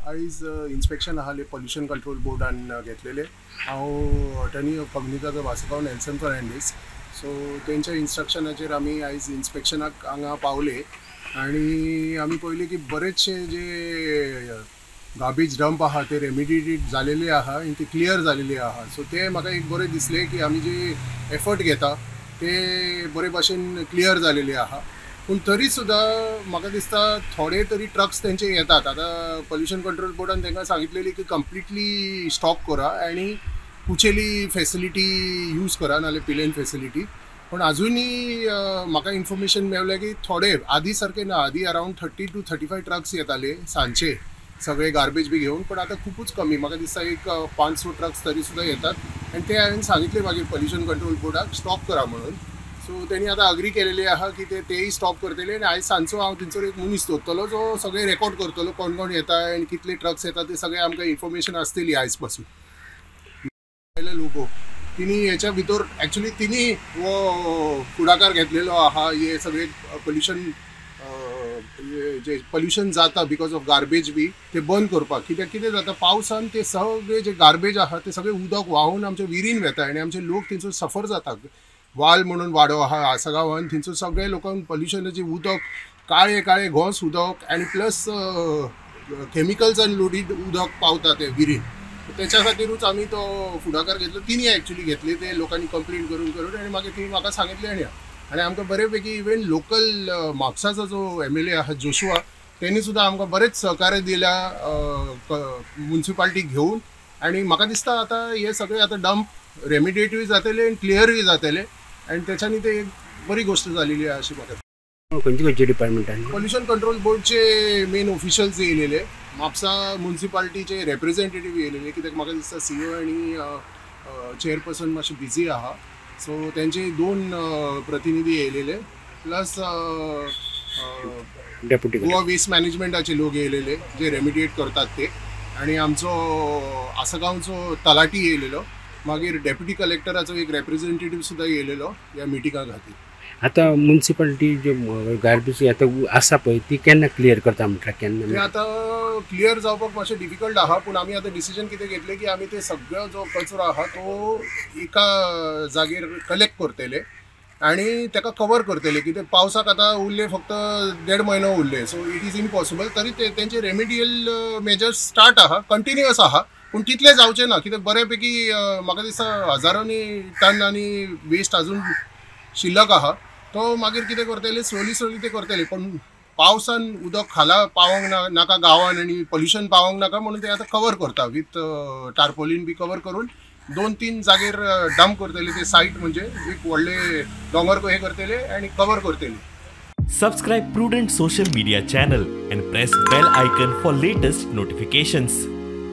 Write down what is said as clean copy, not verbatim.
आयज इन्स्पेक्शन आसलें pollution control बोर्डान घेतलेलें. हांव अटर्नी ऑफ कम्युनिटाचो वासुगांव नेल्सन फर्नांडीस. सो तेंच्या इन्स्ट्रक्शनाचेर आमी आयज इन्स्पेक्शनाक हांगा पावले आनी आमी पळयलें की बरेचशे जे गार्बेज डंप आहा ते रेमिडिएटेड जालेले आहा आनी ते क्लियर जालेले आहा. सो ते म्हाका एक बरें दिसलें की आमी जे एफर्ट घेता ते बरे भाशेन क्लियर जालेले आहा. पूण तरी सुद्दां म्हाका दिसता थोडे तरी ट्रक्स तेंचे येतात. आतां पोल्युशन कंट्रोल बोर्डान तांकां सांगितलेली की कंप्लिटली स्टॉप करा आनी कुचेली फेसिलिटी यूज करा नाल्यार पिलेन फेसिलिटी. पूण आजुनूय म्हाका इन्फॉर्मेशन मेवलें की थोडे आदी सारके ना, आदी अरावंड 30 to 35 trucks येताले सांजचे सगळे गार्बेज बी घेवन, पण आतां खुबूच कमी. म्हाका दिसता एक 500 ट्रक्स तरी सुद्दां येतात. आनी ते हांवें सांगितलें मागीर पोल्युशन कंट्रोल बोर्डाक स्टॉप करा म्हणून. सो तेणी आतां अग्री केलेली आहा की ते तेय स्टॉप करतले. आनी आयज सांजचो हांव थंयसर एक मनीस दवरतलो जो सगळे रेकॉर्ड करतलो कोण कोण येता आनी कितले ट्रक्स येता ते सगळे आमकां इन्फॉर्मेशन आसतली आयज पासून. लोगो तिणी हेच्या भितर एक्चुली तिणी हो फुडाकार घेतलेलो आहा. हे सगळे पोल्युशन जे पोल्युशन जाता because of garbage बी ते बंद करपाक. कित्याक कितें जाता पावसान ते सगळे जे गार्बेज आहा ते सगळे उदक व्हांवून आमच्या विरीन वेता आनी आमचे लोक थंयसर सफर जाता. वाल म्हणून वाडो आहा आसगांवान, थंयसर सगळे लोकांक पोल्युशनाचें उदक काळे काळे घोंस उदक आनी प्लस केमिकल्सान लोडीड उदक पावता ते विरीन. तेच्या खातीरूच आमी तो फुडाकार घेतलो. तिणी एक्चुली घेतले ते लोकांनी कंप्लेन करून करून आनी मागीर तिणी म्हाका सांगितलें. आनी आनी आमकां बरे पैकी इवन लोकल म्हापसाचो जो MLA आहा जोशुआ, तेणी सुद्दां आमकां बरेंच सहकार्य दिल्या मुन्सिपाल्टी घेवन. आनी म्हाका दिसता आतां हे सगळे आतां डंप रेमिडिएटूय जातले आनी क्लियरूय जातले आनी तेच्यानी ते एक बरी गोश्ट जालेली आहा अशी म्हाका. खंयचे खंयचे डिपार्टमेंटान? पोल्युशन कंट्रोल बोर्डचे मेन ऑफिशियल्स येयलेले, म्हापसा मुन्सिपाल्टीचे रेप्रेझेंटेटीव येयलेले. कित्याक म्हाका दिसता CO आनी चेअरपर्सन मातशे बिजी आहा. सो तेंचे 2 प्रतिनिधी येयलेले, प्लस डेप्युटी गोवा वेस्ट मॅनेजमेंटाचे लोक येयलेले जे रेमिडिएट करतात ते, आनी आमचो आसगांवचो तलाटी येयलेलो, मागीर डेप्युटी कलेक्टराचो एक रेप्रेझेंटेटीव सुद्दां येयलेलो ह्या मिटिंगा खातीर. आतां मुन्सिपाल्टी जे गार्बेज आतां आसा पळय ती केन्ना क्लियर करता म्हटल्यार केन्ना? ते आतां क्लियर जावपाक मातशें डिफिकल्ट आहा. पूण आमी आतां डिसिजन कितें घेतलें की आमी ते सगळो जो कचरो आहा तो एका जागेर कलेक्ट करतले आनी ताका कवर करतले. कित्याक पावसाक आतां उरले फक्त 1.5 म्हयनो उरले. So it is impossible. तरी ते तेंचे रेमिडियल मेजर्स स्टार्ट आहा, कंटिन्युअस आहा, पूण तितले जावचे ना. कित्याक बऱ्या पैकी म्हाका दिसता हजारांनी टन आनी वेस्ट आजून शिल्लक आहा. तो मागीर कितें करतले स्लोली स्लोली ते करतले. पण पावसान उदक खाला पावोंक ना नाका गांवान आनी पोल्युशन पावोंक नाका म्हणून ते आतां कवर करता विथ टार्पोलीन बी कवर करून 2-3 जागेर डंप करतले ते सायट, म्हणजे एक व्हडले दोंगर हे करतले आनी कवर करतले. Subscribe Prudent social media channel and press bell icon for latest notifications.